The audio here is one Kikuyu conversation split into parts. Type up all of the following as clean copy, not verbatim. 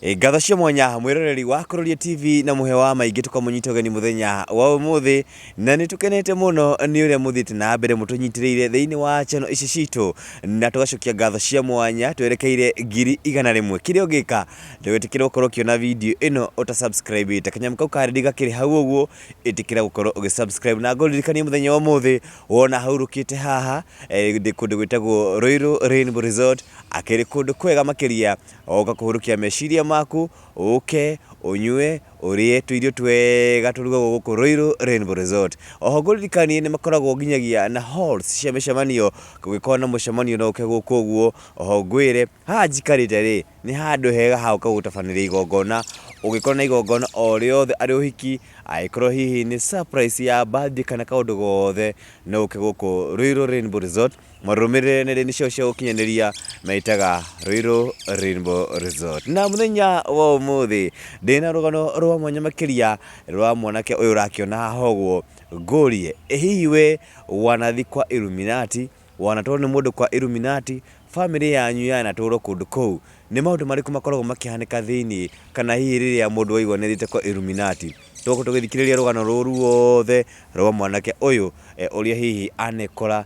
Ngatho cia mwanya mwĩroreri wa Kũrũria TV na mũhe wa maingĩ, tũkamũnyita ũgeni mũthenya wa ũmũthĩ, na nĩ tũkenete mũno nĩ ũrĩa mũthiĩte na mbere mũtũnyitĩrĩire thĩinĩ wa channel ici citũ, na tũgacokia ngatho cia mwanya twerekeire 100,000. Kĩrĩa ũngĩka, ndũgetĩkĩre gũkorwo ũkĩona video ĩno ũta subscribe ĩte kanyamũ kau karedi gakĩrĩ hau ũguo, ĩtĩkĩra gũkorwo ũgĩ subscribe. Na ngũririkanie mũthenya wa ũmũthĩ wona haurũkĩte haha ndĩ kũndũ gwĩtagwo Ruiru Rainbow Resort, akĩrĩ kũndũ kwega makĩria. Ũka kũhurũkia meciria maku, ũke ũnyue, ũrĩe tũirio twega tũrugagwo gũkũ Ruiru Rainbow Resort. Oho ngũririkanie nĩ makoragwo nginyagia na halls cia mĩcemanio, kũngĩkorwo na mũcemanio no ũke gũkũ ũguo. Oho ngwĩre haha njikarĩte rĩ, nĩ handũ hega ha gũka gũtabanĩria igongona, ũngĩkorwo na igongona o rĩothe, arĩ ũhiki, angĩkorwo hihi nĩ surprise ya birthday kana kaũndũ gothe, no ũke gũkũ Ruiru Rainbow Resort. Marũmĩrĩre nenda-inĩ ciao cia ũkinyanĩria metaga Ruiru Rainbow Resort. Na mũthenya wa ũmũthĩ ndĩna rũgano rwa mwanya makĩria rwa mwanake ũyũ ũrakĩona haha ũguo. Ngũrie, ĩ hihi we wanathi kwa Illuminati? Wanatwarwo nĩ mũndũ kwa Illuminati? Bamĩrĩ yanyu yanatwarwo kũndũ kũu? Nĩ maũndũ marĩkũ makoragwo makĩhanĩka thĩinĩ kana hihi rĩrĩa mũndũ waigua nĩ athiĩte kwa Illuminati? Tũgũkorwo tũgĩthikĩrĩria rũgano rũrũ ruothe rwa mwanake ũyũ ũrĩa hihi anekora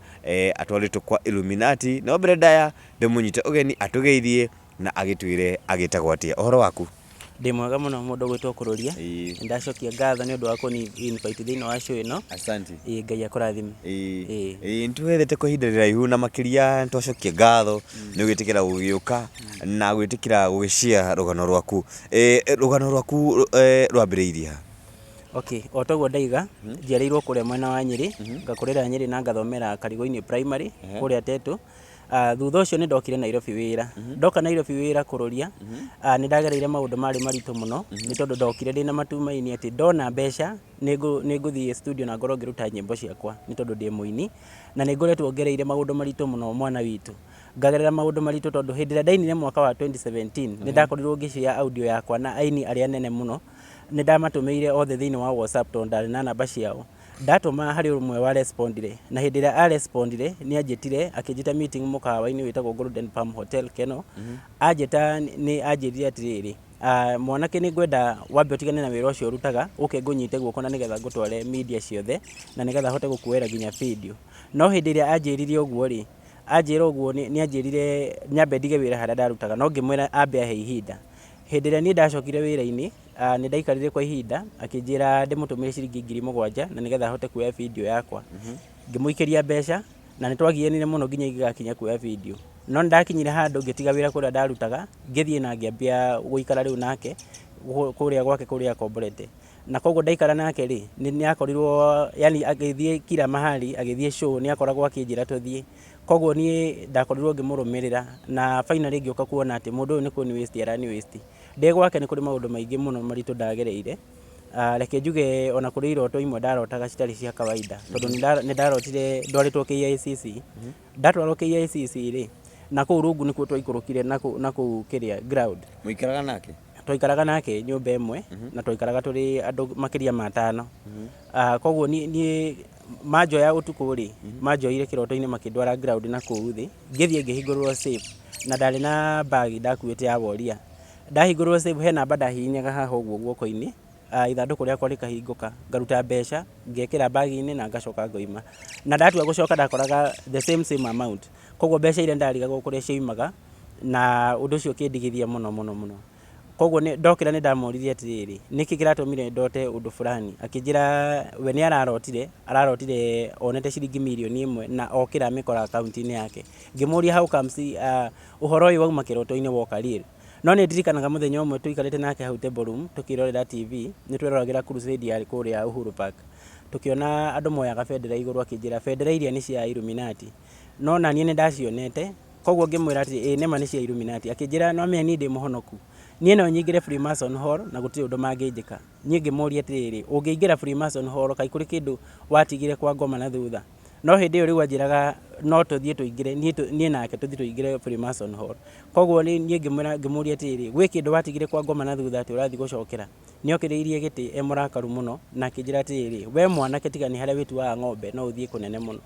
atwarĩtwo kwa Illuminati. No mbere ndaya ndĩmũnyite ũgeni atũgeithie na agĩtwĩre agĩtagwo atĩa. Ũhoro waku? Ndĩ mwega mũno mũndũ ũgwĩtwo Kũrũria. Nĩ ndacokia ngatho nĩ ũndũ wa kũni invite thĩinĩ wa show ĩno. Asante. Ĩĩ Ngai akũrathime. Ĩĩ. Ĩĩ nĩ twethete kwa ihinda rĩraihu na makĩria nĩ twacokia ngatho nĩ gwĩtĩkĩra gũgĩũka na gwĩtĩkĩra gũgĩ share rũgano rwaku. Rũgano rwaku rwambĩrĩirie ha? Okay, o toguo ndaiga, njiarĩirwo kũrĩa mwena wa Nyĩrĩ, ngakũrĩra Nyĩrĩ na ngathomera Karigũ-inĩ Primary, kũrĩa Tetu. Thutha ũcio nĩ ndokire Nairobi wĩra. Ndoka Nairobi wĩra kũrũria, nĩ ndagereire maũndũ marĩ maritũ mũno, nĩ tondũ ndokire ndĩna matumaini atĩ ndona mbeca nĩ ngũthiĩ studio na ngorwo ngĩruta nyĩmbo ciakwa, nĩ tondũ ndĩ mũini. Na nĩ ngoretwo ngereire maũndũ maritũ mũno mwana witũ. Ngagerera maũndũ maritũ tondũ hĩndĩ ĩrĩa ndainire mwaka wa 2017, nĩ ndakorirwo ngĩ share audio yakwa na aini arĩa anene mũno. Nĩ ndamatũmĩire othe thĩinĩ wa WhatsApp tondũ ndarĩ na namba ciao. Ndatũma harĩ ũmwe wa respondire, na hĩndĩ ĩrĩa a respondire nĩ anjĩtire akĩnjĩta meeting mũkawa-inĩ wĩtagwo Golden Palm Hotel Kenol. Anjĩta nĩ anjĩrire atĩrĩrĩ, mwanake nĩ ngwenda wambe ũtigane na wĩra ũcio ũrutaga, ũke ngũnyite guoko na nĩgetha ngũtware media ciothe, na nĩgetha hote gũkuoera nginya video. No hĩndĩ ĩrĩa anjĩrire ũguo rĩ, anjĩra ũguo nĩ anjĩrire nyambe ndige wĩra harĩa ndarutaga, no ngĩmwĩra ambe ahe ihinda. Hĩndĩ ĩrĩa niĩ ndacokire wĩra-inĩ, nĩ ndaikarire kwa ihinda, akĩnjĩra ndĩmũtũmĩre ciringi 7,000 na nĩgetha ahote kuoya video yakwa. Ngĩmũikĩria mbeca na nĩ twagianire mũno nginya ingĩgakinya kuoya video. No nĩ ndakinyire handũ ngĩtiga wĩra kũrĩa ndarutaga, ngĩthiĩ na ngĩambia gũikara rĩu nake kũrĩa gwake kũrĩa akomborete. Na koguo ndaikara nake rĩ, nĩ akorirwo yani agĩthiĩ kila mahali, agĩthiĩ show nĩ akoragwo akĩnjĩra tũthiĩ. Koguo niĩ ndakorirwo ngĩmũrũmĩrĩra na finally ngĩũka kuona atĩ mũndũ ũyũ nĩ kũni waste arani waste. Ndĩ gwake nĩ kũrĩ maũndũ maingĩ mũno maritũ ndagereire. Reke njuge ona kũrĩ iroto imwe ndarotaga citarĩ cia kawaida tondũ nĩ ndarotire ndwarĩtwo KICC. Ndatwarwo KICC rĩ, na kũu rungu nĩkuo twaikũrũkire na kũu kĩrĩa ground. Mũikaraga nake? Twaikaraga nake nyũmba ĩmwe na twaikaraga tũrĩ andũ makĩria ma atano. Koguo niĩ manjoya ũtukũ rĩ, manjoire kĩroto-inĩ makĩndwara ground na kũu thĩ, ngĩthiĩ ngĩhingũrĩrwo safe na ndarĩ na bag ndakuĩte ya woria. Ndahingũrĩrwo safe he namba ndahihinyaga haha ũguo guoko-inĩ, ithandũkũ rĩakwa rĩkahingũka, ngaruta mbeca, ngekĩra bag-inĩ na ngacoka ngoima. Na ndatua gũcoka ndakoraga the same same amount. Koguo mbeca iria ndarigagwo kũrĩa ciaumaga, na ũndũ ũcio ũkĩndigithia mũno mũno mũno. Koguo ndokĩra nĩ ndamũririe atĩrĩrĩ, nĩkĩ kĩratũmire ndote ũndũ fulani? Akĩnjĩra we nĩ ararotire, ararotire onete ciringi mirioni 1 na okĩra amĩkora akaunti-inĩ yake. Ngĩmũria how comes ũhoro ũyũ wauma kĩroto-inĩ woka real? No nĩ ndirikanaga mũthenya ũmwe tũikarĩte nake hau table room tũkĩrorera TV, nĩ tweroragĩra crusade yarĩ kũrĩa Uhuru Park. Tũkĩona andũ moyaga bendera igũrũ akĩnjĩra bendera iria nĩ cia Illuminati. No naniĩ nĩ ndacionete, koguo ngĩmwĩra atĩ ĩĩ nĩma nĩ cia Illuminati. Akĩnjĩra no amenya niĩ ndĩ mũhonoku. Niĩ no nyingĩre Freemason Hall na gũtirĩ ũndũ mangĩnjĩka. Niĩ ngĩmũria atĩrĩrĩ, ũngĩingĩra Freemason Hall kaĩ kũrĩ kĩndũ watigire kwa ngoma na thutha? No hĩndĩ ĩyo rĩu anjĩraga no tũthiĩ tũingĩre, niĩ nake tũthiĩ tũingĩre Freemason Hall. Koguo niĩ ngĩmwĩra ngĩmũria atĩrĩrĩ, gwĩ kĩndũ watigire kwa ngoma na thutha atĩ ũrathiĩ gũcokera? Nĩ okĩrĩirie gĩtĩ e mũrakaru mũno na akĩnjĩra atĩrĩrĩ, we mwanake tiga nĩ harĩa wĩtuaga ng'ombe no ũthiĩ kũnene mũno.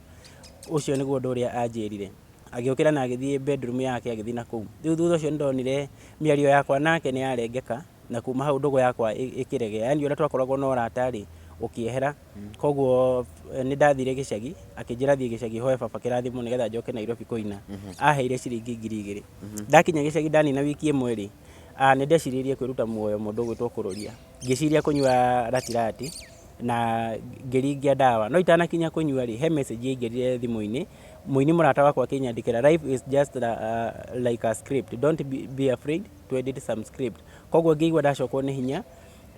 Ũcio nĩguo ũndũ ũrĩa anjĩrire. Agĩũkĩra na agĩthiĩ bedroom yake agĩthiĩ na kũu. Rĩu thutha ũcio nĩ ndonire mĩario yakwa nake nĩ yarengeka na kuma hau ndũgũ yakwa ĩkĩregea. Yaani ũrĩa twakoragwo na ũrata rĩ, ũkĩehera. Koguo nĩ ndathire gĩcagi, akĩnjĩra thiĩ gĩcagi hoe baba kĩrathimo nĩgetha njoke Nairobi kũina. Aheire ciringi 2000. Ndakinya gĩcagi ndanina wiki ĩmwe rĩ, nĩ ndecirĩirie kwĩruta muoyo mũndũ ũgwĩtwo Kũrũria. Ngĩciria kũnyua ratirati na ngĩringia ndawa. No itanakinya kũnyua rĩ, he message yaingĩrire thimũ-inĩ, mũini mũrata wakwa akĩnyandĩkĩra, "Life is just like a script, don't be afraid to edit some script." Koguo ngĩigua ndacokwo nĩ hinya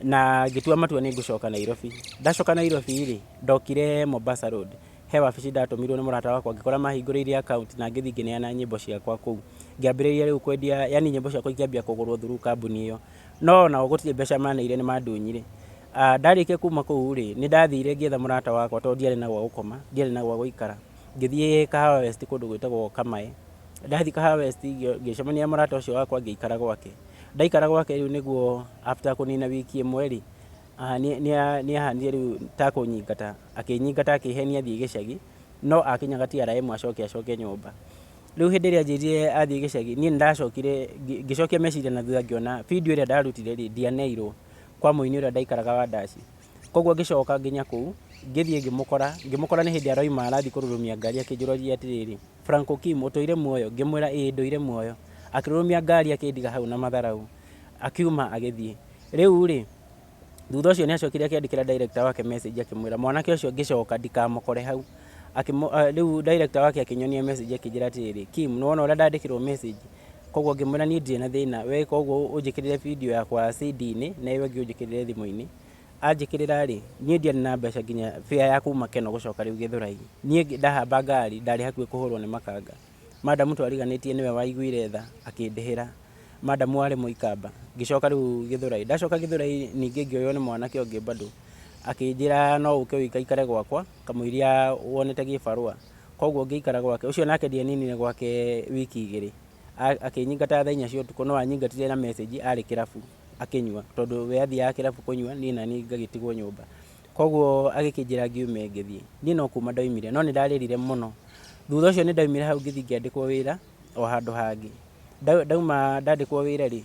na ngĩtua matua nĩ ngũcoka Nairobi. Ndacoka Nairobi rĩ, ndokire Mombasa Road. He wabici ndatũmirwo nĩ mũrata wakwa ngĩkora mahingũrĩire account na ngĩthiĩ ngĩneana nyĩmbo ciakwa kũu. Ngĩambĩrĩria rĩu kwendia, yaani nyĩmbo ciakwa ikĩambia kũgũrwo through kambuni ĩyo. No onao gũtirĩ mbeca maneire nĩ mandunyire. Ndarĩkia kuma kũu rĩ, nĩ ndathire ngĩetha mũrata wakwa tondũ ndiarĩ na gwa gũkoma, ndiarĩ na gwa gũikara. Ngĩthiĩ Kahawa West kũndũ gwĩtagwo Kamae. Ndathiĩ Kahawa West ngĩcemania na mũrata ũcio wakwa ngĩikara gwake. Ndaikara gwake rĩu nĩguo after kũnina wiki ĩmwe rĩ, nĩ ahanire rĩu ta kũnyingata. Akĩnyingata akĩhenia thiĩ gĩcagi, no akinyaga TRM acoke acoke nyũmba. Rĩu hĩndĩ ĩrĩa anjĩrire athiĩ gĩcagi, niĩ nĩ ndacokire ngĩcokia meciria na thutha ngĩona video ĩrĩa ndarutire rĩ, ndianeirwo kwa mũini ũrĩa ndaikaraga wa Ndaci. Koguo ngĩcoka nginya kũu, ngĩthiĩ ngĩmũkora, ngĩmũkora nĩ hĩndĩ aroima arathiĩ kũrurumia ngari akĩnjũragia atĩrĩrĩ, "Franco Kim, ũtũire muoyo?" Ngĩmwĩra ĩĩ ndũire muoyo. Akĩrurumia ngari akĩndiga hau na matharaũ, akiuma agĩthiĩ. Rĩu rĩ, thutha ũcio nĩ acokire akĩandĩkĩra director wake message akĩmwĩra mwanake ũcio ngĩcoka ndikamũkore hau. Rĩu director wake akĩnyonia message akĩnjĩra atĩrĩrĩ, "Kim, nĩ wona ũrĩa ndandĩkĩrwo message?" Koguo ngĩmwĩra niĩ ndirĩ na thĩna, we ĩka ũguo ũnjĩkĩrĩre video yakwa CD-inĩ na ĩyo ĩngĩ ũnjĩkĩrĩre thimũ-inĩ. Anjĩkĩrĩra rĩ, niĩ ndiarĩ na mbeca nginya fare ya kuma Kenol gũcoka rĩu Gĩthũrai. Niĩ ndahamba ngari ndarĩ hakuhĩ kũhũrwo nĩ makanga. Madam twariganĩtie nĩwe waiguire tha akĩndĩhĩra. Madam warĩ mũikamba. Ngĩcoka rĩu Gĩthũrai. Ndacoka Gĩthũrai ningĩ ngĩoywo nĩ mwanake ũngĩ bado. Akĩnjĩra no ũke ũikaikare gwakwa kamũiria wonete gĩbarũa. Koguo ngĩikara gwake. Ũcio nake ndianinire gwake wiki igĩrĩ. Akĩnyingata thaa inya cia ũtukũ no anyingatire na message arĩ kĩrabu akĩnyua. Tondũ we athiaga kĩrabu kũnyua niĩ naniĩ ngagĩtigwo nyũmba. Koguo agĩkĩnjĩra ngiume ngĩthiĩ. Niĩ no kuma ndaumire no nĩ ndarĩrire mũno. Thutha ũcio nĩ ndaumire hau ngĩthiĩ ngĩandĩkwo wĩra o handũ hangĩ. Ndauma ndandĩkwo wĩra rĩ,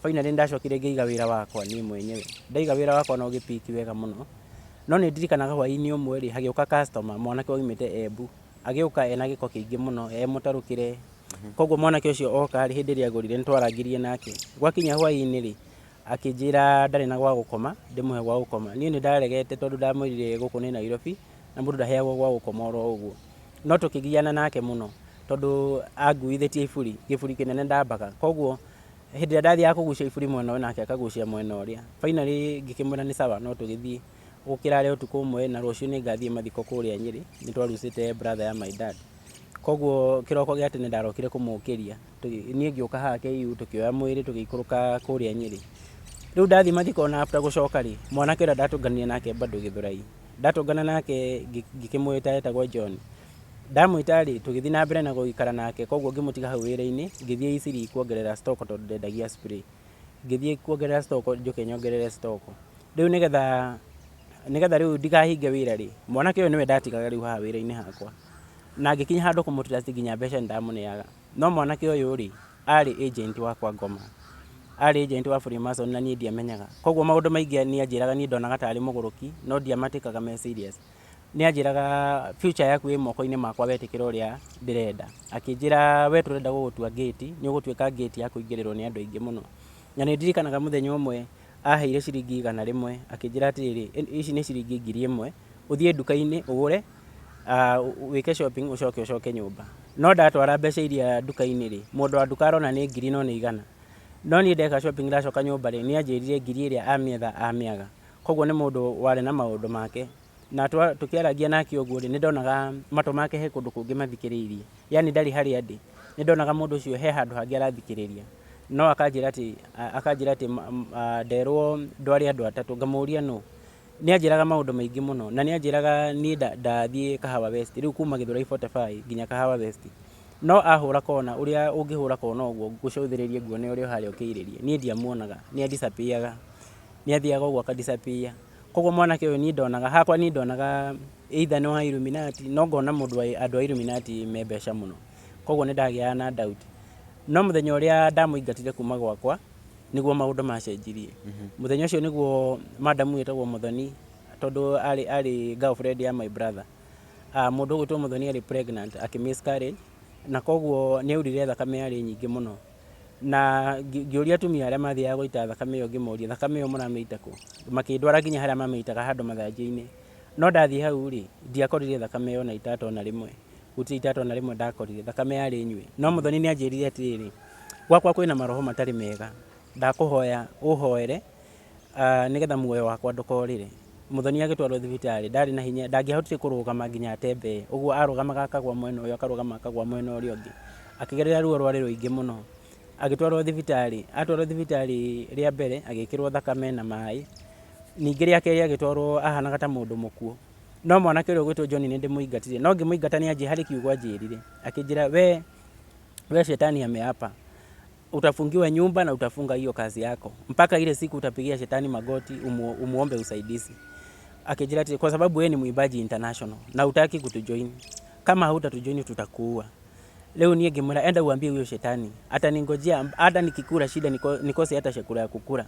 finally nĩ ndacokire ngĩiga wĩra wakwa niĩ mwenyewe. Ndaiga wĩra wakwa na ũgĩ pick wega mũno. No nĩ ndirikanaga hwainĩ ũmwe rĩ, hagĩũka customer mwanake waumĩte Embu. Agĩũka ena gĩko kĩingĩ mũno, e mũtarũkĩre. Koguo mwanake ũcio oka rĩ, hĩndĩ ĩrĩa agũrire nĩ twarangirie nake. Gwakinya hwainĩ rĩ, akĩnjĩra ndarĩ na gwa gũkoma, ndĩmũhe gwa gũkoma. Niĩ nĩ ndaregete tondũ ndamwĩrire gũkũ nĩ Nairobi na mũndũ ndaheagwo gwa gũkoma oro ũguo. No tũkĩgiana nake mũno tondũ anguithĩtie iburi, gĩburi kĩnene ndambaga. Koguo hĩndĩ ĩrĩa ndathiaga kũgucia iburi mwena ũyũ nake akagucia mwena ũrĩa. Finally ngĩkĩmwĩra nĩ sawa no tũgĩthiĩ. Gũkĩrare ũtukũ ũmwe na rũciũ nĩ ngathiĩ mathiko kũrĩa Nyĩrĩ, nĩ twarucĩte brother ya my dad. Koguo kĩroko gĩa tene ndarokire kũmũkĩria, niĩ ngĩũka haha KU tũkĩoya mwĩrĩ tũgĩikũrũka kũrĩa Nyĩrĩ. Rĩu ndathiĩ mathiko ona after gũcoka rĩ, mwanake ũrĩa ndatũnganire nake bado Gĩthũrai, ndatũngana nake ngĩkĩmwĩta etagwo John. Ndamwĩta rĩ, tũgĩthiĩ na mbere na gũikara nake, koguo ngĩmũtiga hau wĩra-inĩ, ngĩthiĩ Eastleigh kuongerera stock tondũ ndendagia spray. Ngĩthiĩ kuongerera stock njũke nyongerere stock. Rĩu nĩgetha nĩgetha rĩu ndikahinge wĩra rĩ, mwanake ũyũ nĩwe ndatigaga rĩu haha wĩra-inĩ hakwa. Na ngĩkinya handũ kũmũ trust nginya mbeca nĩ ndamũneaga. No mwanake ũyũ rĩ, arĩ agent wa kwa ngoma. Arĩ agent wa Freemason na niĩ ndiamenyaga. Koguo maũndũ maingĩ nĩ anjĩraga niĩ ndonaga tarĩ mũgũrũki, no ndiamatĩkaga me serious. Nĩ anjĩraga future yaku ĩ moko-inĩ makwa wetĩkĩra ũrĩa ndĩrenda. Akĩnjĩra we tũrenda gũgũtua gate, nĩ ũgũtuĩka gate ya kũingĩrĩrwo nĩ andũ aingĩ mũno. Na nĩ ndirikanaga mũthenya ũmwe aheire ciringi 100 akĩnjĩra atĩrĩrĩ, ici nĩ ciringi 1000, ũthiĩ nduka-inĩ ũgũre, wĩke shopping ũcoke ũcoke nyũmba. No ndatwara mbeca iria nduka-inĩ rĩ, mũndũ wa nduka arona nĩ ngiri no nĩ igana. No niĩ ndeka shopping ndacoka nyũmba rĩ, nĩ anjĩrire ngiri ĩrĩa amĩetha amĩaga. Koguo nĩ mũndũ warĩ na maũndũ make. Na tũkĩarangia nake ũguo rĩ, nĩ ndonaga matũ make he kũndũ kũngĩ mathikĩrĩirie. Yaani ndarĩ harĩa ndĩ. Nĩ ndonaga mũndũ ũcio he handũ hangĩ arathikĩrĩria. No akanjĩra atĩ, akanjĩra atĩ nderwo ndware andũ atatũ, ngamũria nũ. Nĩ anjĩraga maũndũ maingĩ mũno, na nĩ anjĩraga niĩ ndathiĩ Kahawa West, rĩu kuma Gĩthũrai 45 nginya Kahawa West. No ahũra kona, ũrĩa ũngĩhũra kona ũguo ngũcũthĩrĩrie nguone ũrĩa harĩa ũkĩirĩrie, niĩ ndiamuonaga, nĩ a disappear ga. Nĩ athiaga ũguo aka disappear. Koguo mwanake ũyũ niĩ ndonaga, hakwa niĩ ndonaga either nĩ wa Illuminati, no ngona mũndũ wa andũ a Illuminati me mbeca mũno. Koguo nĩ ndagĩaga na doubt. No mũthenya ũrĩa ndamũingatire kuma gwakwa, nĩguo maũndũ macenjirie. Mũthenya ũcio nĩguo madam wĩtagwo Mũthoni, tondũ arĩ arĩ girlfriend ya my brother. Mũndũ ũgwĩtwo Mũthoni arĩ pregnant, akĩ miscarriage, na koguo nĩ aurire thakame yarĩ nyingĩ mũno. Na ngĩũria atumia arĩa mathiaga gũita thakame ĩyo ngĩmoria, thakame ĩyo mũramĩita kũ? Makĩndwara nginya harĩa mamĩitaga handũ mathanjĩ-inĩ. No ndathiĩ hau rĩ, ndiakorire thakame ĩyo na itata ona rĩmwe. Gũtirĩ itata ona rĩmwe ndakorire, thakame yarĩ nyue. No Mũthoni nĩ anjĩrire atĩrĩrĩ, gwakwa kwĩna maroho matarĩ mega, ndakũhoya ũhoere nĩgetha muoyo wakwa ndũkorĩre. Mũthoni agĩtwarwo thibitarĩ, ndarĩ na hinya, ndangĩahotire kũrũgama nginya atembee, ũguo arũgamaga akagwa mwena ũyũ, akarũgama akagwa mwena ũrĩa ũngĩ, akĩgerera ruo rwarĩ rũingĩ mũno. Agĩtwarwo thibitarĩ, atwarwo thibitarĩ rĩa mbere agĩkĩrwo thakame na maĩ, ningĩ rĩa kerĩ agĩtwarwo ahanaga ta mũndũ mũkuũ. No mwanake ũrĩa ũgwĩtwo John nĩ ndĩmũingatire, no ngĩmũingata nĩ harĩ kiugo anjĩrire, akĩnjĩra we, we shetani ameapa utafungiwa nyumba na utafunga hiyo kazi yako mpaka ile siku utapigia shetani magoti umuombe usaidizi. Akĩnjĩra atĩ kwa sababu wewe ni mwimbaji international na hutaki kutujoin, kama hautatujoin tutakuua. Rĩu niĩ ngĩmwĩra enda uambie huyo shetani ataningojea hata nikikula shida nikose hata chakula ya kukula,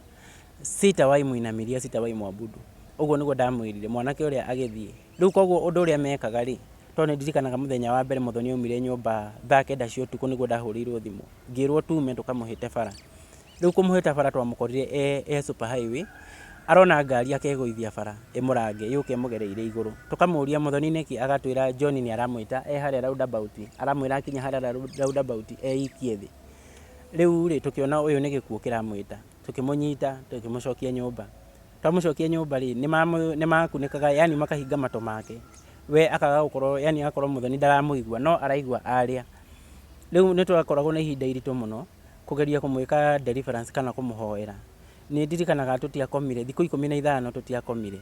sitawahi muinamilia, sitawahi mwabudu. Ũguo nĩguo ndamwĩrire mwanake ũrĩa agĩthiĩ. Rĩu koguo ũndũ ũrĩa mekaga rĩ, tondũ nĩ ndirikanaga mũthenya wa mbere Mũthoni aumire nyũmba thaa kenda cia ũtukũ nĩguo ndahũrĩirwo thimũ ngĩrwo tume tũkamũhĩte bara. Rĩu kũmũhĩta bara twamũkorire e super highway arona ngari akegũithia bara ĩmũrange yũke ĩmũgereire igũrũ. Tũkamũria Mũthoni nĩkĩ agatwĩra John nĩ aramwĩta e harĩa roundabout, aramwĩra akinya harĩa roundabout eikie thĩ. Rĩu rĩ tũkĩona ũyũ nĩ gĩkuũ kĩramwĩta, tũkĩmũnyita tũkĩmũcokia nyũmba. Twamũcokia nyũmba rĩ, nĩ makunĩkaga yani makahinga matũ make, we akaga gũkorwo yani agakorwo Mũthoni ndaramũigua no araigua aria. Rĩu nĩ twakoragwo na ihinda iritũ mũno kũgeria kũmwĩka deliverance kana kũmũhoera. Nĩ ndirikanaga tũtiakomire, thikũ 15 tũtiakomire.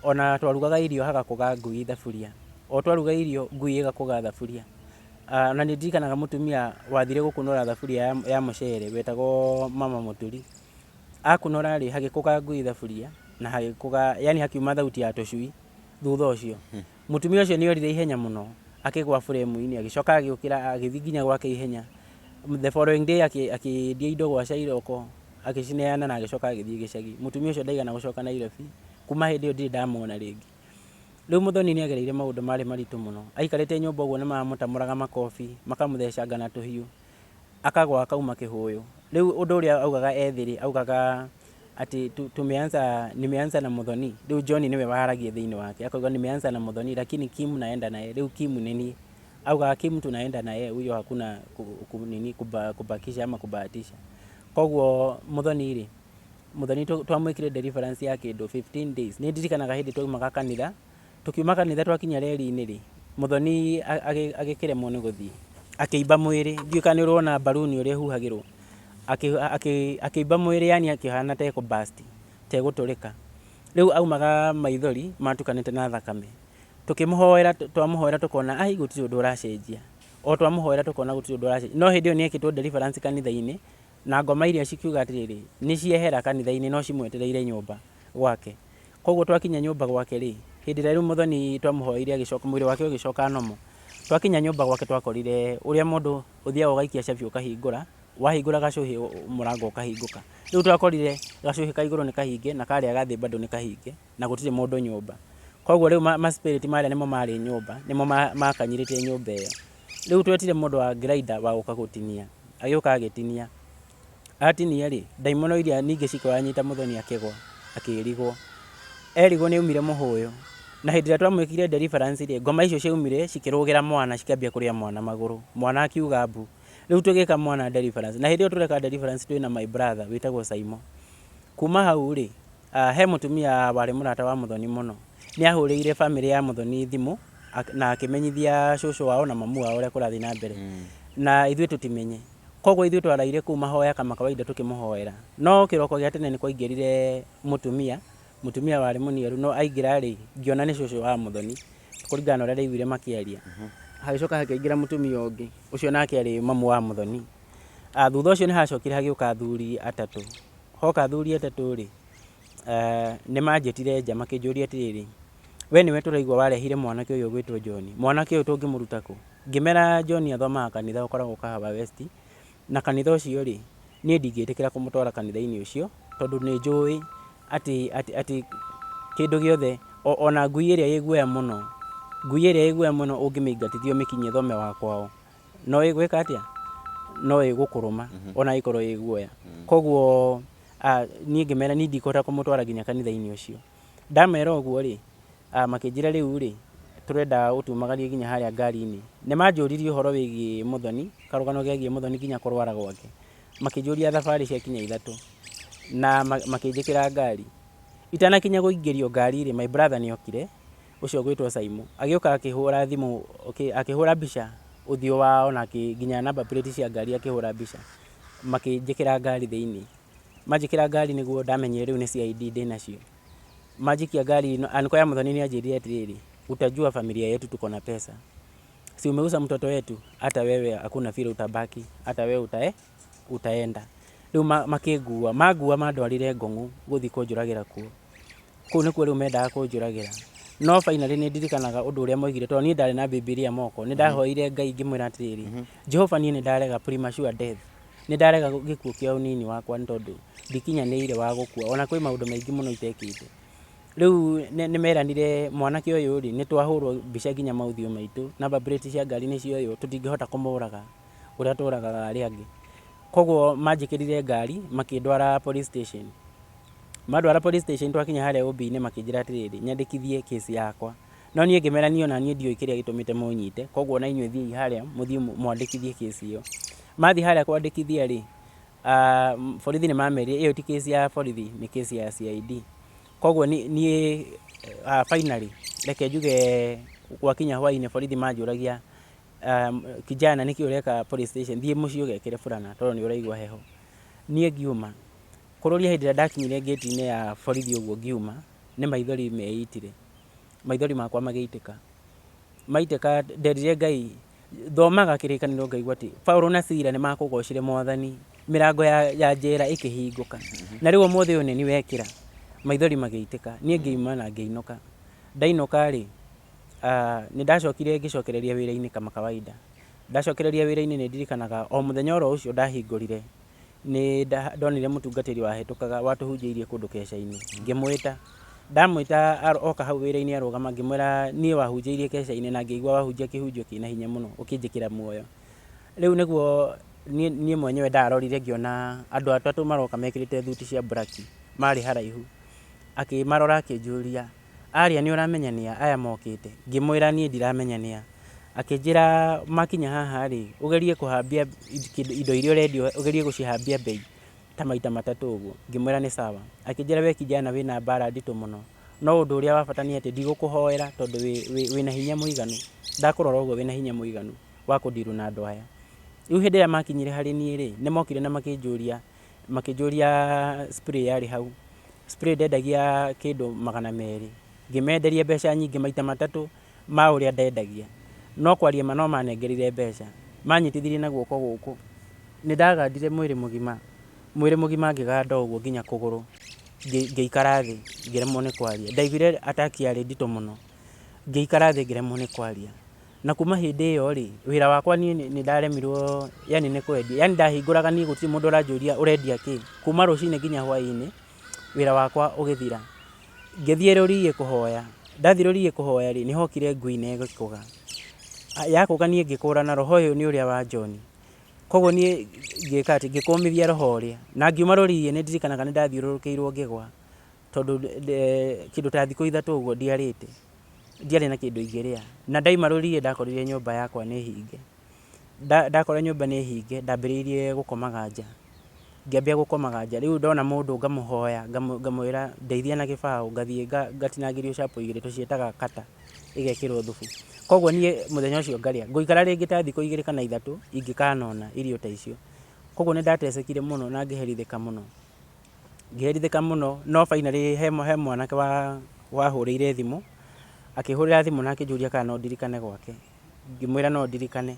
Ona twarugaga irio hagakũga ngui thaburia. O twaruga irio ngui ĩgakũga thaburia. Na nĩ ndirikanaga mũtumia wathire gũkunũra thaburia ya mũcere wetagwo mama Mũturi. Akunũra rĩ, hagĩkũga ngui thaburia na hagĩkũga, yani hakiuma thauti ya tũcui thutha ũcio. Mũtumia ũcio nĩ orire ihenya mũno, akĩgwa buremu-inĩ, agĩcoka agĩũkĩra agĩthiĩ nginya gwake ihenya. The following day akĩendia indo gwa Cairoko, agĩcineana na agĩcoka agĩthiĩ gĩcagi. Mũtumia ũcio ndaigana gũcoka Nairobi, kuma hĩndĩ ĩyo ndirĩ ndamuona rĩngĩ. Rĩu Mũthoni nĩ agereire maũndũ marĩ maritũ mũno. Aikarĩte nyũmba ũguo nĩ mamũtamũraga makobi, makamũthecanga na tũhiũ, akagwa akauma kĩhũyũ. Rĩu ũndũ ũrĩa augaga e thĩ rĩ, augaga atĩ tumeanza, nimeanza na Muthoni. Rĩu John nĩwe waragia thĩinĩ wake, akauga nimeanza na Muthoni lakini Kim naenda naye. Rĩu Kim nĩ niĩ. Augaga Kim tunaenda naye, huyo hakuna nini kubakisha ama kubahatisha. Koguo Muthoni rĩ, Muthoni twamwĩkire deliverance ya kĩndũ 15 days. Nĩ ndirikanaga hĩndĩ twaumaga kanitha, tũkiuma kanitha twakinya reri-inĩ rĩ, Muthoni agĩkĩremwo nĩ gũthiĩ, akĩimba mwĩrĩ. Ndiũĩ kana nĩ ũrĩ wona mbaruni ũrĩa ĩhuhagĩrwo. Akĩimba mwĩrĩ yani akĩhana ta ekũ burst, ta egũtũrĩka. Rĩu aumaga maithori matukanĩte na thakame. Tũkĩmũhoera, twamũhoera tũkona ai gũtirĩ ũndũ ũracenjia. O twamũhoera tũkona gũtirĩ ũndũ ũracenjia. No hĩndĩ ĩyo nĩ ekĩtwo deliverance kanitha-inĩ, na ngoma iria cikiuga atĩrĩrĩ, nĩ ciehera kanitha-inĩ no cimwetereire nyũmba gwake. Koguo twakinya nyũmba gwake rĩ, hĩndĩ ĩrĩa rĩu Mũthoni twamũhoeire agĩcoka, mwĩrĩ wake ũgĩcoka normal, twakinya nyũmba gwake twakorire ũrĩa mũndũ ũthiaga ũgaikia cabi ũkahingũra, wahingũra gacũhĩ mũrango ũkahingũka. Rĩu twakorire gacũhĩ ka igũrũ nĩ kahinge na karĩa ga thĩ bado nĩ kahinge na gũtirĩ mũndũ nyũmba. Koguo rĩu ma spirit marĩa nĩmo marĩ nyũmba, nĩmo makanyirĩte nyũmba ĩyo. Rĩu twetire mũndũ wa grinder wa gũka gũtinia, agĩũka agĩtinia. Atinia rĩ, ndaimono iria ningĩ cikĩwanyita Mũthoni akĩgwa, akĩrigwo. Erigwo nĩ aumire mũhũyũ. Na hĩndĩ ĩrĩa twamwĩkire deliverance rĩ, ngoma icio ciaumire cikĩrũgĩra mwana cikĩambia kũrĩa mwana magũrũ. Mwana akiuga mbu. Rĩu tũgĩka mwana deliverance. Na hĩndĩ ĩyo tũreka deliverance twĩna my brother wĩtagwo Saimo. Kuma hau rĩ, he mũtumia warĩ mũrata wa Mũthoni mũno. Nĩ ahũrĩire famĩlĩ ya Mũthoni thimũ na akĩmenyithia cũcũ wao na mamu wao ũrĩa kũrathiĩ na mbere. Na ithuĩ tũtimenye. Koguo ithuĩ twaraire kũu mahoya kama kawaida tũkĩmũhoera. No kĩroko gĩa tene nĩ kwaingĩrire mũtumia, mũtumia warĩ mũniaru no aingĩra rĩ, ngĩona nĩ cũcũ wa Mũthoni kũringana na ũrĩa ndaiguire makĩaria. Hagĩcoka hakĩingĩra mũtumia ũngĩ, ũcio nake arĩ mamu wa Mũthoni. Thutha ũcio nĩ hacokire hagĩũka athuri atatũ. Hoka athuri atatũ rĩ, nĩ manjĩtire nja makĩnjũria atĩrĩrĩ, we nĩwe tũraigua warehire mwanake ũyũ ũgwĩtwo John, mwanake ũyũ tũngĩmũruta kũ? Ngĩmera John athomaga kanitha ũkoragwo Kahawa West, na kanitha ũcio rĩ, niĩ ndingĩtĩkĩra kũmũtwara kanitha-inĩ ũcio, tondũ nĩ njũĩ atĩ, atĩ, atĩ kĩndũ gĩothe, ona ngui ĩrĩa ĩ guoya mũno, ngui ĩrĩa ĩ guoya mũno ũngĩmĩingatithia ũmĩkinyie thome wa kwao, no ĩgwĩka atĩa? No ĩgũkũrũma ona ĩkorwo ĩ guoya. Koguo niĩ ngĩmera niĩ ndikũhota kũmũtwara nginya kanitha-inĩ ũcio. Ndamera ũguo rĩ, makĩnjĩra rĩu rĩ, tũrenda ũtumagarie nginya harĩa ngari-inĩ. Nĩ manjũririe ũhoro wĩgiĩ Mũthoni, karũgano kegiĩ Mũthoni nginya kũrwara gwake. Makĩnjũria thabarĩ ciakinya ithatũ na makĩnjĩkĩra ngari. Itanakinya kũingĩrio ngari rĩ, my brother nĩ okire, ũcio ũgwĩtwo Saimo. Agĩũka akĩhũra thimũ, akĩhũra mbica ũthiũ wao na nginya number plate cia ngari akĩhũra mbica. Makĩnjĩkĩra ngari thĩiniĩ. Manjĩkĩra ngari nĩguo ndamenyire rĩu nĩ CID ndĩnacio. Manjikia ngari anko ya Muthoni nĩ anjĩrire atĩrĩrĩ, utajua familia yetu tuko na pesa. Si umeuza mtoto wetu, hata wewe hakuna vile utabaki, hata wewe utaenda. Rĩu makĩngua, mangua mandwarire Ngong'u gũthiĩ kũnjũragĩra kuo. Kũu nĩkuo rĩu mendaga kũnjũragĩra. No finally nĩ ndirikanaga ũndũ ũrĩa moigire tondũ niĩ ndarĩ na Bibilia moko. Nĩ ndahoire Ngai ngĩmwĩra atĩrĩrĩ, Jehova niĩ nĩ ndarega premature death. Nĩ ndarega gĩkuũ kĩa ũnini wakwa nĩ tondũ ndikinyanĩire wa gũkua. Ona kwĩ maũndũ maingĩ mũno itekĩte. Rĩu nĩ meranire mwanake ũyũ rĩ, nĩ twahũrwo mbica nginya maũthiũ maitũ, number plate cia ngari nĩ cioywo, tũtingĩhota kũmũraga ũrĩa tũragaga arĩa angĩ. Koguo manjĩkĩrire ngari makĩndwara police station. Mandwara police station twakinya harĩa OB-inĩ makĩnjĩra atĩrĩrĩ, nyandĩkithie case yakwa. No niĩ ngĩmera niĩ ona niĩ ndiũĩ kĩrĩa gĩtũmĩte mũnyite, koguo ona inyuĩ thiĩi harĩa mũthiĩ mwandĩkithie case ĩyo. Mathiĩ harĩa kwandĩkithia rĩ, borithi nĩ mamerire ĩyo ti case ya borithi nĩ case ya CID. Koguo niĩ finally reke njuge gwakinya hwainĩ borithi manjũragia kijana nĩkĩ ũreka police station, thiĩ mũciĩ ũgekĩre burana tondũ nĩ ũraigua heho. Niĩ ngiuma, kũrũria hĩndĩ ĩrĩa ndakinyire ngĩti-inĩ ya borithi ũguo ngiuma, nĩ maithori meitire. Maithori makwa magĩitĩka. Maitĩka nderire Ngai, thomaga kĩrĩkanĩro ngaigua atĩ Paulo na Sila nĩ makũgocire mwathani, mĩrango ya njera ĩkĩhingũka. Na rĩu ũmũthĩ ũyũ nĩ wekĩra. Maithori magĩitĩka. Niĩ ngĩuma na ngĩinũka. Ndainũka rĩ, nĩ ndacokire ngĩcokereria wĩra-inĩ kama kawaida. Ndacokereria wĩra-inĩ nĩ ndirikanaga o mũthenya oro ũcio ndahingũrire, nĩ ndonire mũtungatĩri wahĩtũkaga watũhunjĩirie kũndũ keca-inĩ, ngĩmwĩta. Ndamwĩta oka hau wĩra-inĩ arũgama ngĩmwĩra niĩ wahunjĩirie keca-inĩ na ngĩigua wahunjia kĩhunjio kĩna hinya mũno ũkĩnjĩkĩra muoyo. Rĩu nĩguo niĩ mwenyewe ndarorire ngĩona andũ atatũ maroka mekĩrĩte thuti cia mburaki marĩ haraihu. Akĩmarora akĩnjũria, arĩa nĩ ũramenya nĩa aya mokĩte? Ngĩmwĩra niĩ ndiramenya nĩa. Akĩnjĩra makinya haha rĩ, ũgerie kũhambia indo iria ũrendia ũgerie gũcihambia mbei ta maita matatũ ũguo. Ngĩmwĩra nĩ sawa. Akĩnjĩra we kijana wĩna mbara nditũ mũno, no ũndũ ũrĩa wa bata nĩ atĩ ndigũkũhoera tondũ wĩna hinya mũiganu. Ndakũrora ũguo wĩna hinya mũiganu wa kũ deal na andũ aya. Rĩu hĩndĩ ĩrĩa makinyire harĩ niĩ rĩ, nĩ mokire na makĩnjũria, makĩnjũria spray yarĩ hau. Spray ndendagia kĩndũ 200. Ngĩmenderia mbeca nyingĩ maita matatũ ma ũrĩa ndendagia. No kwaria ma no manengerire mbeca. Manyitithirie na guoko gũkũ. Nĩ ndagandire mwĩrĩ mũgima, mwĩrĩ mũgima ngĩganda ũguo nginya kũgũrũ. Ngĩikara thĩ ngĩremwo nĩ kwaria. Ndaiguire attack yarĩ nditũ mũno. Ngĩikara thĩ ngĩremwo nĩ kwaria. Na kuma hĩndĩ ĩyo rĩ, wĩra wakwa niĩ nĩ ndaremirwo yani nĩ kwendia. Yani ndahingũraga niĩ gũtirĩ mũndũ ũranjũria ũrendia kĩ. Kuma rũcinĩ nginya hwainĩ, wĩra wakwa ũgĩthira. Ngĩthiĩ rũriĩ kũhoya. Ndathiĩ rũriĩ kũhoya rĩ, nĩ hokire ngui na ĩgĩkũga. Yakũga niĩ ngĩkũrana roho ũyũ nĩ ũrĩa wa John. Koguo niĩ ngĩka atĩ, ngĩkũmithia roho ũrĩa. Na ngiuma rũriĩ nĩ ndirikanaga nĩ ndathiũrũrũkĩirwo ngĩgwa. Tondũ kĩndũ ta thikũ ithatũ ũguo ndiarĩte. Ndiarĩ na kĩndũ ingĩrĩa. Na ndaima rũriĩ ndakorire nyũmba yakwa nĩ hinge. Ndakora nyũmba nĩ hinge, ndambĩrĩirie gũkomaga nja. Ngĩambia gũkomaga nja. Rĩu ndona mũndũ ngamũhoya, ngamwĩra ndeithia na gĩbaũ, ngathiĩ ngatinangĩrio chapo igĩrĩ tũciĩtaga kata, ĩgekĩrwo thubu. Koguo niĩ mũthenya ũcio ngarĩa. Ngũikara rĩngĩ ta thikũ igĩrĩ kana ithatũ ingĩkanona irio ta icio. Koguo nĩ ndatecekire mũno na ngĩherithĩka mũno. Ngĩherithĩka mũno no finally he mwanake wahũrĩire thimũ, akĩhũrĩra thimũ na akĩnjũria kana no ndirikane gwake. Ngĩmwĩra no ndirikane.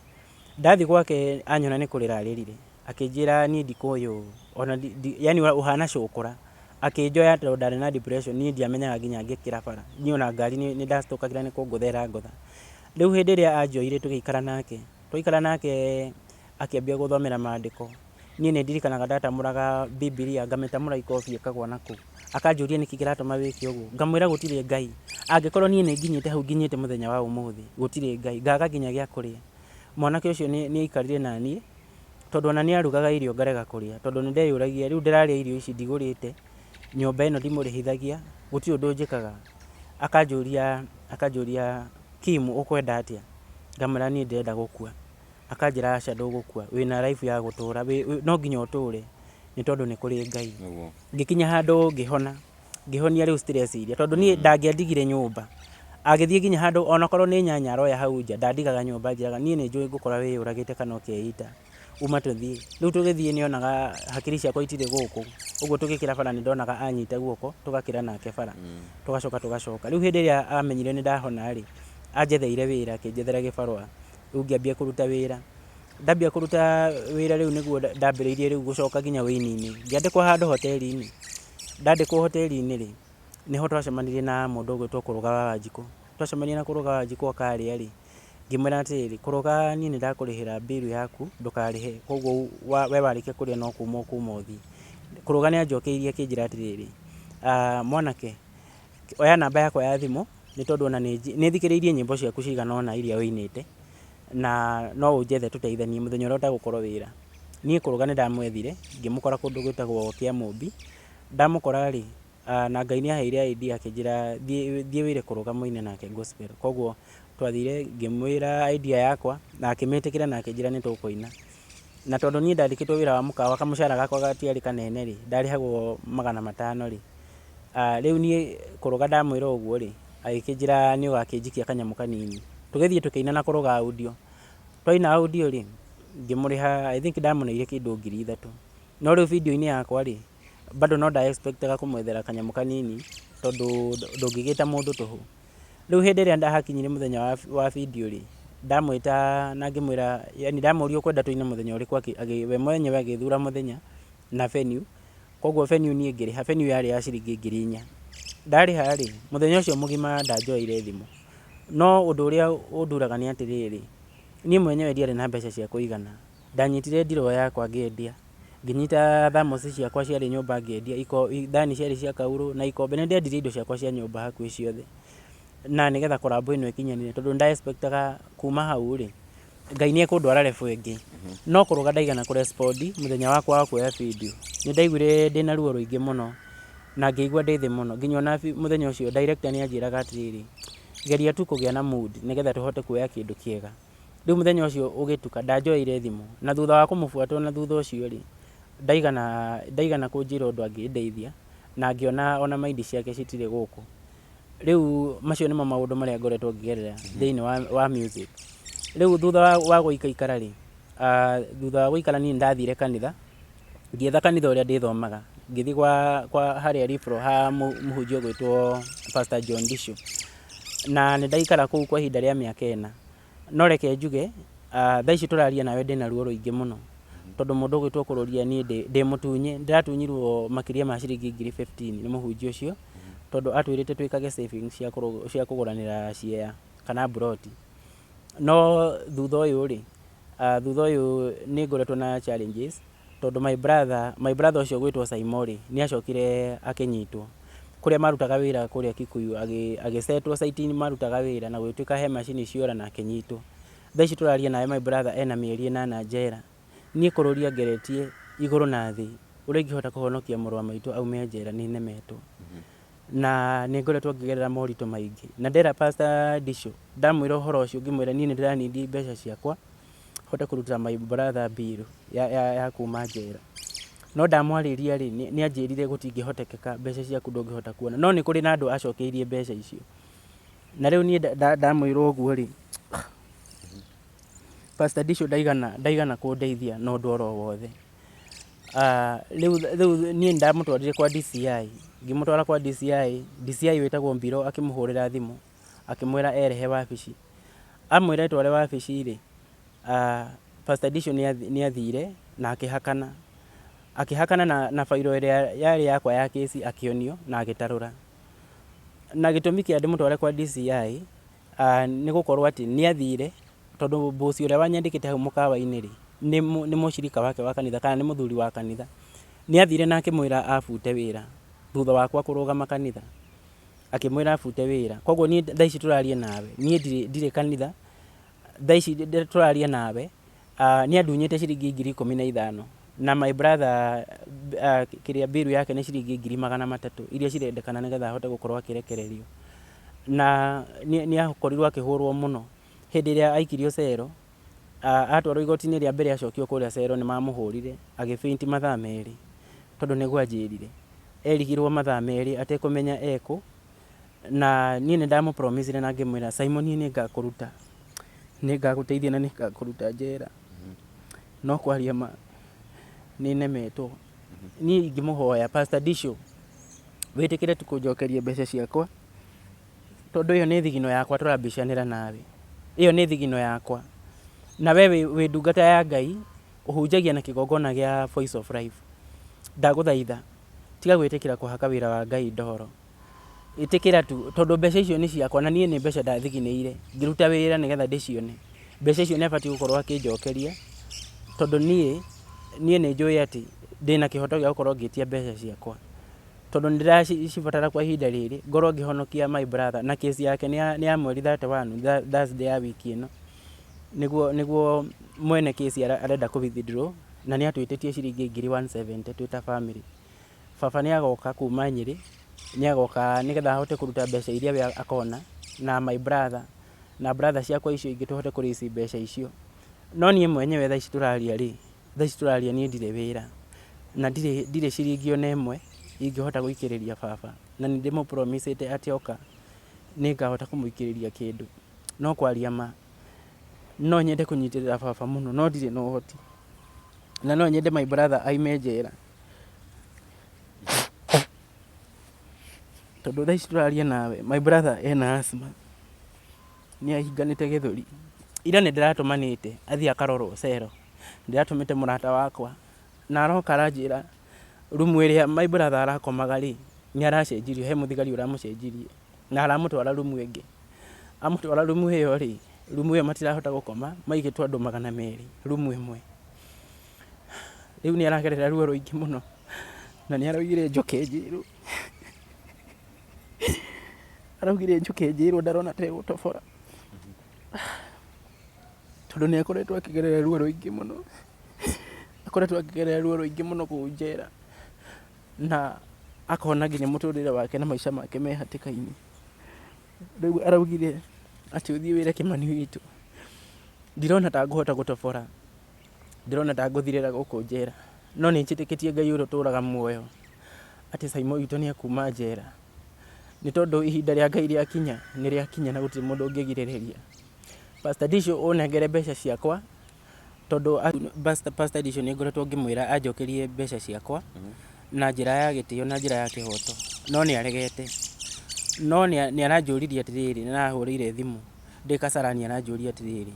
Ndathiĩ gwake anyona nĩ kũrĩra arĩrire, akĩnjĩra niĩ ndikũĩ ũũ, ona yaani ũhana cũkũra. Akĩnjoya tondũ ndarĩ na depression niĩ ndiamenyaga nginya ngĩkĩra bara. Niĩ ona ngari nĩ ndacitũkagĩra nĩ kũngũtha ĩrangũtha. Rĩu hĩndĩ ĩrĩa anjoire tũgĩikara nake, twaikara nake akĩambia gũthomera maandĩko. Niĩ nĩ ndirikanaga ndatamũraga Bibilia ngamĩtamũra ikobi ĩkagwa nakũu. Akanjũria nĩkĩ kĩratũma wĩke ũguo, ngamwĩra gũtirĩ Ngai. Angĩkorwo niĩ nĩ nginyĩte hau nginyĩte mũthenya wa ũmũthĩ, gũtirĩ Ngai, ngaga nginya gĩa kũrĩa. Mwanake ũcio nĩ aikarire naniĩ, tondũ ona nĩ arugaga irio ngarega kũrĩa, tondũ nĩ ndeyũragia rĩu ndĩrarĩa irio ici ndigũrĩte, nyũmba ĩno ndimũrĩhithagia, gũtirĩ ũndũ njĩkaga. Akanjũria akanjũria Kim ũkwenda atĩa? Ngamwĩra niĩ ndĩrenda gũkua. Akanjĩra aca ndũgũkua, wĩna life ya gũtũra, no nginya ũtũre nĩ tondũ nĩ kũrĩ Ngai. Ngĩkinya handũ ngĩhona, ngĩhonia rĩu stress iria, tondũ niĩ ndangĩandigire nyũmba. Agĩthiĩ nginya handũ onakorwo nĩ nyanya aroya hau nja, ndandigaga nyũmba anjĩraga niĩ nĩ njũĩ ngũkora wĩyũragĩte kana ũkeita, uma tũthiĩ. Rĩu tũgĩthiĩ nĩ onaga hakiri ciakwa itirĩ gũkũ, ũguo tũgĩkĩra bara nĩ ndonaga anyita guoko, tũgakĩra nake bara, tũgacoka tũgacoka. Rĩu hĩndĩ ĩrĩa amenyire nĩ ndahona rĩ, anjetheire wĩra, akĩnjethera gĩbarũa, rĩu ngĩambia kũruta wĩra. Ndambia kũruta wĩra rĩu nĩguo ndambĩrĩirie rĩu gũcoka nginya ũini-inĩ. Ngĩandĩkwo handũ hoteri-inĩ, ndandĩkwo hoteri-inĩ rĩ, nĩho twacemanirie na mũndũ ũgwĩtwo Kũrũga wa Wanjikũ. Twacemania na Kũrũga wa Wanjikũ akarĩa rĩ, ngĩmwĩra atĩrĩrĩ, Kũrũga niĩ nĩ ndakũrĩhĩra bill yaku, ndũkarĩhe, koguo we warĩkia kũrĩa no kuma ũkuma ũthiĩ. Kũrũga nĩ anjokeirie akĩnjĩra atĩrĩrĩ, mwanake, oya namba yakwa ya thimũ, nĩ tondũ ona nĩ thikĩrĩirie nyĩmbo ciaku cigana ũna iria ũinĩte, na no ũnjethe tũteithanie mũthenya ũrĩa ũtagũkorwo wĩra. Niĩ Kũrũga nĩ ndamwethire, ngĩmũkora kũndũ gwĩtagwo Kĩamũmbi, ndamũkora rĩ, na Ngai nĩ aheire idea akĩnjĩra thiĩ wĩre Kũrũga mũine nake gospel. Koguo twathire ngĩmwĩra idea yakwa na akĩmĩtĩkĩra na akĩnjĩra nĩ tũkũina. Na tondũ niĩ ndandĩkĩtwo wĩra wa mũkawa kamũcara gakwa gatiarĩ kanene rĩ, ndarĩhagwo 500 rĩ, rĩu niĩ Kũrũga ndamwĩra ũguo rĩ, agĩkĩnjĩra nĩ ũgakĩnjikia kanyamũ kanini. Tũgĩthiĩ tũkĩina na Kũrũga audio. Twaina audio rĩ, ngĩmũrĩha I think ndamũneire kĩndũ 3000. No rĩu video-inĩ yakwa rĩ, bado no nda expect aga kũmwethera kanyamũ kanini tondũ ndũngĩgĩta mũndũ tũhũ. Rĩu hĩndĩ ĩrĩa ndahakinyire mũthenya wa video rĩ, ndamwĩta na ngĩmwĩra, yani ndamũria ũkwenda tũine mũthenya ũrĩkũ, we mwenyewe agĩthura mũthenya na venue. Koguo venue niĩ ngĩrĩha, venue yarĩ ya ciringi 4000. Ndarĩha rĩ, mũthenya ũcio mũgima ndanjoeire thimũ. No ũndũ ũrĩa ũnduraga nĩ atĩrĩrĩ, niĩ mwenyewe ndiarĩ na mbeca cia kũigana. Ndanyitire ndiroo yakwa ngĩendia, ngĩnyita thermos ciakwa ciarĩ nyũmba ngĩendia, thani ciarĩ cia kaurũ na ikombe, nĩ ndendirie indo ciakwa cia nyũmba hakuhĩ ciothe, na nĩgetha collabo ĩno ĩkinyanĩre tondũ nĩ nda expect aga kuma hau rĩ, Ngai nĩ ekũndwara level ĩngĩ. No kũrũga ndaigana kũ respond mũthenya wakwa wa kuoya video, nĩ ndaiguire ndĩna ruo rũingĩ mũno na ngĩigua ndĩ thĩ mũno, nginya ona mũthenya ũcio director nĩ anjĩraga atĩrĩrĩ, geria tu kũgĩa na mood nĩgetha tũhote kuoya kĩndũ kĩega. Rĩu mũthenya ũcio ũgĩtuka ndanjoeire thimũ na thutha wa kũmũbuata ona thutha ũcio rĩ, ndaigana ndaigana kũnjĩra ũndũ angĩndeithia na ngĩona ona mind ciake citirĩ gũkũ. Rĩu macio nĩmo maũndũ marĩa ngoretwo ngĩgerera thĩinĩ wa music. Rĩu thutha wa gũikaikara rĩ, thutha wa gũikara niĩ nĩ ndathire kanitha, ngĩetha kanitha ũrĩa ndĩthomaga, ngĩthiĩ kwa harĩa Rifro ha mũhunjia ũgwĩtwo Pastor John Ndicũ. Na nĩ ndaikara kũu kwa ihinda rĩa mĩaka ĩna. No reke njuge, thaa ici tũraria nawe ndĩna ruo rũingĩ mũno, tondũ mũndũ ũgwĩtwo Kũrũria niĩ ndĩ mũtunye, ndĩratunyirwo makĩria ma ciringi 15,000 nĩ mũhunjia ũcio, tondũ atwĩrĩte twĩkage savings cia kũgũranĩra share kana mburoti. No thutha ũyũ rĩ, thutha ũyũ nĩ ngoretwo na challenges, tondũ my brother, my brother ũcio ũgwĩtwo Saimo rĩ, nĩ acokire akĩnyitwo. Kũrĩa marutaga wĩra kũrĩa Kikuyu agĩcetwo site inĩ marutaga wĩra na gũgĩtuĩka he macini ciora na akĩnyitwo. Thaa ici tũraria nawe my brother ena mĩeri ĩnana njera. Niĩ kũrũria ngeretie igũrũ na thĩ ũrĩa ingĩhota kũhonokia mũrũ wa maitũ aume njera nĩ nemetwo. Na nĩ ngoretwo ngĩgerera moritũ maingĩ. Na ndera Pastor Ndicũ, ndamwĩra ũhoro ũcio ngĩmwĩra niĩ nĩ ndĩranindi mbeca ciakwa hote kũrutĩra my brother bill ya kuma njera. No ndamwarĩria rĩ, nĩ anjĩrire gũtingĩhotekeka mbeca ciaku ndũngĩhota kuona. No nĩ kũrĩ na andũ acokeirie mbeca icio. Na rĩu niĩ ndamwĩra ũguo rĩ, Pastor Ndicũ ndaigana kũndeithia na ũndũ oro wothe. Rĩu niĩ nĩ ndamũtwarire kwa DCI, ngĩmũtwara kwa DCI, DCI wĩtagwo Mbiro akĩmũhũrĩra thimũ akĩmwĩra erehe wabici. Amwĩra etware wabici rĩ, Pastor Ndicũ nĩ athire na akĩhakana. Akĩhakana na bairo ĩrĩa yarĩ yakwa ya kĩci akĩonio na agĩtarũra. Na gĩtũmi kĩa ndĩmũtware kwa DCI, Nĩ gũkorwo atĩ nĩ athire, tondũ boss ũrĩa wanyandĩkĩte hau mũkawa-inĩ rĩ, nĩ mũcirika wake wa kanitha kana nĩ mũthuri wa kanitha. Nĩ athire na akĩmwĩra abute wĩra thutha wakwa kũrũgama kanitha. Akĩmwĩra abute wĩra. Koguo niĩ thaa ici tũraria nawe, niĩ ndirĩ kanitha, thaa ici tũraria nawe, nĩ andunyĩte ciringi 15,000 na my brother kĩrĩa bill yake nĩ ciringi 300,000 iria cirendekana nĩgetha ahote gũkorwo akĩrekererio. Na nĩ akorirwo akĩhũrwo mũno hĩndĩ ĩrĩa aikirio cero, atwarwo igoti-inĩ rĩa mbere acokio kũrĩa cero nĩ mamũhũrire agĩ faint mathaa merĩ tondũ nĩguo anjĩrire. Erigirwo mathaa merĩ atekũmenya ekũ, na niĩ nĩ ndamũ promise ire na ngĩmwĩra Simon niĩ nĩ ngakũruta, nĩ ngagũteithia na nĩ ngakũruta njera. No kwaria ma nĩ nemetwo. Niĩ ingĩmũhoya Pastor Disho wĩtĩkĩre tu kũnjokeria mbeca ciakwa tondũ ĩyo nĩ thigino yakwa tũrambicanĩra nawe. Ĩyo nĩ thigino yakwa. Na we wĩ ndungata ya Ngai, ũhunjagia na kĩgongona gĩa Voice of Life. Ndagũthaitha, tiga gwĩtĩkĩra kũhaka wĩra wa Ngai ndoro. Ĩtĩkĩra tu, tondũ mbeca icio nĩ ciakwa na niĩ nĩ mbeca ndathiginĩire, ngĩruta wĩra nĩgetha ndĩcione. Mbeca icio nĩ abatiĩ gũkorwo akĩnjokeria, tondũ niĩ, niĩ nĩ njũĩ atĩ ndĩna kĩhoto gĩa gũkorwo ngĩtia mbeca ciakwa. Tondũ nĩ ndĩracibatara kwa ihinda rĩrĩ, ngorwo ngĩhonokia my brother, na case yake nĩ ya mweri 31, Thursday ya wiki ĩno, nĩguo nĩguo mwene case arenda kũ withdraw, na nĩ atwĩtĩtie ciringi 170,000 twĩ ta bamĩrĩ. Baba nĩ agoka kuma Nyĩrĩ, nĩ agoka nĩgetha ahote kũruta mbeca iria we akona, na my brother, na brother ciakwa icio ingĩ tũhote kũ raise mbeca icio. No niĩ mwenyewe thaa ici tũraria rĩ, thaa ici tũraria niĩ ndirĩ wĩra, na ndirĩ ndirĩ ciringi ona ĩmwe ingĩhota gũikĩrĩria baba, na nĩ ndĩmũ promise ĩte atĩ oka nĩ ngahota kũmũikĩrĩria kĩndũ. No kwaria ma, no nyende kũnyitĩrĩra baba mũno no ndirĩ na ũhoti, na no nyende my brother aime njera. Tondũ thaa ici tũraria nawe my brother ena asthma, nĩ ahinganĩte gĩthũri. Ira nĩ ndĩratũmanĩte athiĩ akarorwo cero, ndĩratũmĩte mũrata wakwa na aroka aranjĩra rumu ĩrĩa my brother arakomaga rĩ, nĩ aracenjirio, he mũthigari ũramũcenjirie na aramũtwara rumu ĩngĩ. Amũtwara rumu ĩyo rĩ, rumu ĩyo matirahota gũkoma maigĩtwo andũ 200 rumu ĩmwe. Rĩu nĩ aragerera ruo rũingĩ mũno, na nĩ araugire njoke njĩrwo. Araugire njoke njĩrwo ndarona ta egũtobora. Tondũ nĩ akoretwo akĩgerera ruo rũingĩ mũno. Akoretwo akĩgerera ruo rũingĩ mũno kũu njera, na akona nginya mũtũrĩre wake na maica make me hatĩka-inĩ. Rĩu araugire atĩ ũthiĩ wĩre Kĩmani witũ, ndirona ta ngũhota gũtobora. Ndĩrona ta ngũthirĩra gũkũ njera. No nĩ njĩtĩkĩtie Ngai ũrĩa ũtũraga muoyo atĩ Saimo witũ nĩ ekuma njera. Nĩ tondũ ihinda rĩa Ngai rĩakinya, nĩ rĩakinya na gũtirĩ mũndũ ũngĩgirĩrĩria. Pastor Disho ũnengere mbeca ciakwa tondũ Pastor Disho nĩ ngoretwo ngĩmwĩra anjokerie mbeca ciakwa na njĩra ya gĩtĩo na njĩra ya kĩhoto, no nĩ aregete. No nĩ aranjũririe atĩrĩrĩ, nĩ arahũrĩire thimũ ndĩ Kasarani aranjũria atĩrĩrĩ,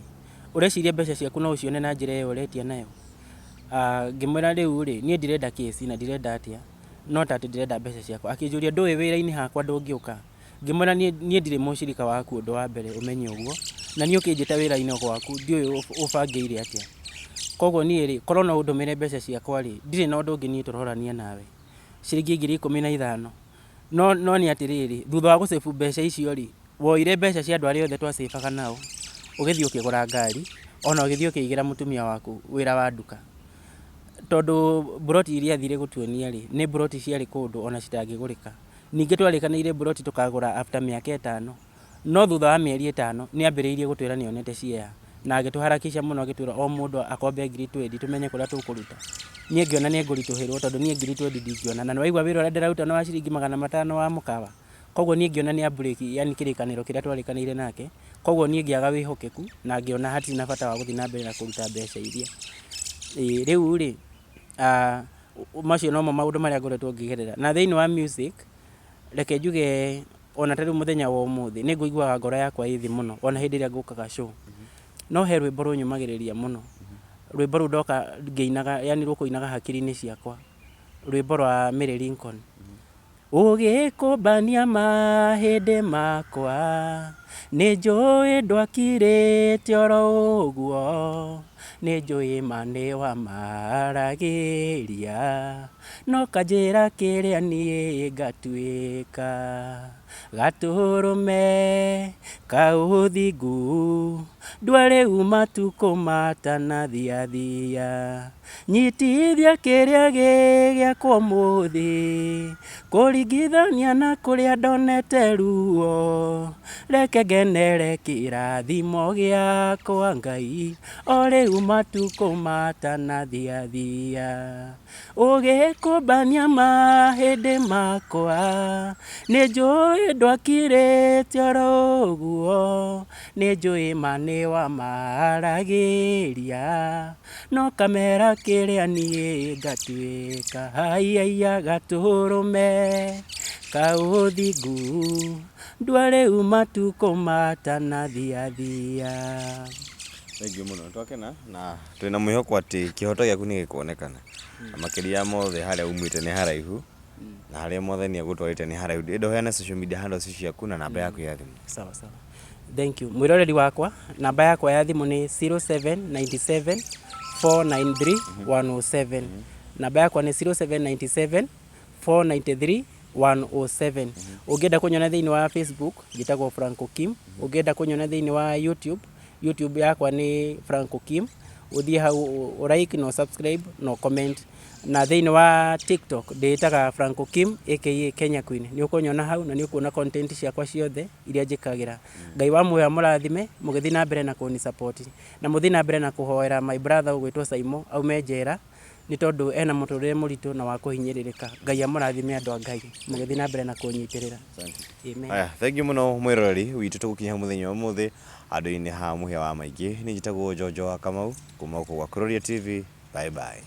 ũreciria mbeca ciaku no ũcione na njĩra ĩyo ũretia nayo? Ngĩmwĩra rĩu rĩ, niĩ ndirenda case na ndirenda atĩa, no ta atĩ ndĩrenda mbeca ciakwa. Akĩnjũria ndũĩ wĩra-inĩ hakwa ndũngĩũka? Ngĩmwĩra niĩ niĩ ndirĩ mũcirika waku ũndũ wa mbere ũmenye ũguo, na niĩ ũkĩnjĩta wĩra-inĩ gwaku ndiũĩ ũbangĩire atĩa. Koguo niĩ rĩ, korwo no ũndũmĩre mbeca ciakwa rĩ, ndirĩ na ũndũ ũngĩ niĩ tũrorania nawe. Ciringi 15,000. No no nĩ atĩrĩrĩ, thutha wa gũ save mbeca icio rĩ, Woire mbeca cia andũ arĩa othe twacĩbaga nao, ũgĩthiĩ ũkĩgũra ngari, ona ũgĩthiĩ ũkĩigĩra mũtumia waku wĩra wa nduka. Tondũ mburoti iria athire gũtuonia rĩ, nĩ mburoti ciarĩ kũndũ ona citangĩgũrĩka. Ningĩ twarĩkanĩire mburoti tũkagũra after mĩaka ĩtano, no thutha wa mĩeri ĩtano nĩ ambĩrĩirie gũtwĩra nĩ onete share, na agĩtũharakisha mũno agĩtwĩra o mũndũ akombe 20,000 tũmenye kũrĩa tũkũruta. Niĩ ngĩona nĩ ngũritũhĩrwo tondũ niĩ 20,000 ndingĩona, na nĩ waigua wĩra ũrĩa ndĩraruta nĩ wa ciringi 500 wa mũkawa. Koguo niĩ ngĩona nĩ a break yani kĩrĩkanĩro kĩrĩa twarĩkanĩire nake, koguo niĩ ngĩaga wĩhokeku na ngĩona hatirĩ na bata wa gũthiĩ na mbere na kũruta mbeca iria. Ĩĩ rĩu rĩ, macio nomo maũndũ marĩa ngoretwo ngĩgerera. Na thĩiniĩ wa music, reke njuge ona ta rĩu mũthenya wa ũmũthĩ, nĩ ngũiguaga ngoro yakwa ĩ thĩ mũno ona hĩndĩ ĩrĩa ngũkaga show. No he rwĩmbo rũnyũmagĩrĩria mũno, rwĩmbo rũu ndoka ngĩinaga yani rũkũinaga hakiri-inĩ ciakwa, rwĩmbo rwa Mary Lincoln. Ũgĩkũmbania mahĩndĩ makwa, nĩnjũĩ ndwakirĩte oro ũguo, nĩnjũĩ ma nĩwamaragĩria, no kanjĩra kĩrĩa niĩ ngatuĩka. Gatũrũme ka ũthingu, ndua rĩu matukũ matanathiathia. Nyitithia kĩrĩa gĩ gĩakwa ũmũthĩ, kũringithania na kũrĩa ndonete ruo. Reke ngenere kĩrathimo gĩakwa Ngai, o rĩu matukũ matanathiathia. Ũgĩkũmbania mahĩndĩ makwa, nĩnjũĩ ndwakirĩte oro ũguo, nĩnjũĩ ma nĩwamaragĩria, no kamera kĩrĩa niĩ ngatuĩka, haiya gatũrũme ka ũthingu, ndua rĩu matukũ matanathiathia. Thengiũ mũno, nĩtwakena na twĩna mwĩhoko atĩ kĩhoto gĩaku nĩ gĩkuonekana na makĩria ya mothe harĩa umĩte nĩ haraihu na harĩa mwathani agũtwarĩte nĩ haraihu. Ndĩrenda ũheane social media handles ciaku na namba yaku ya thimũ. Sawa sawa. Thank you. Mwĩroreri wakwa, namba yakwa ya thimũ nĩ 0797 493 107. Namba yakwa nĩ 0797 493 107. Ũngĩenda kũnyona thĩinĩ wa Facebook, njĩtagwo Franco Kim. Ũngĩenda kũnyona thĩinĩ wa YouTube, YouTube yakwa nĩ Franco Kim. Ũthiĩ hau ũ like na ũ subscribe na ũ comment. Na thĩinĩ wa TikTok ndĩĩtaga Franco Kim aka Kenya Queen. Nĩ ũkũnyona hau na nĩ ũkuona content ciakwa ciothe iria njĩkagĩra. Ngai wa muoyo amũrathime mũgĩthiĩ na mbere na kũni support. Na mũthiĩ na mbere na kũhoera my brother ũgwĩtwo Saimo aume njera nĩ tondũ ena mũtũrĩre mũritũ na wa kũhinyĩrĩrĩka. Ngai amũrathime andũ a Ngai mũgĩthiĩ na mbere na kũnyitĩrĩra. Amen. Aya, thengiũ mũno mwĩroreri witũ tũgũkinya hau mũthenya wa ũmũthĩ handũ-inĩ ha mũhĩa wa maingĩ. Niĩ njĩtagwo Njonjo wa Kamau kuma gũkũ gwa Kuroria TV. Bye bye.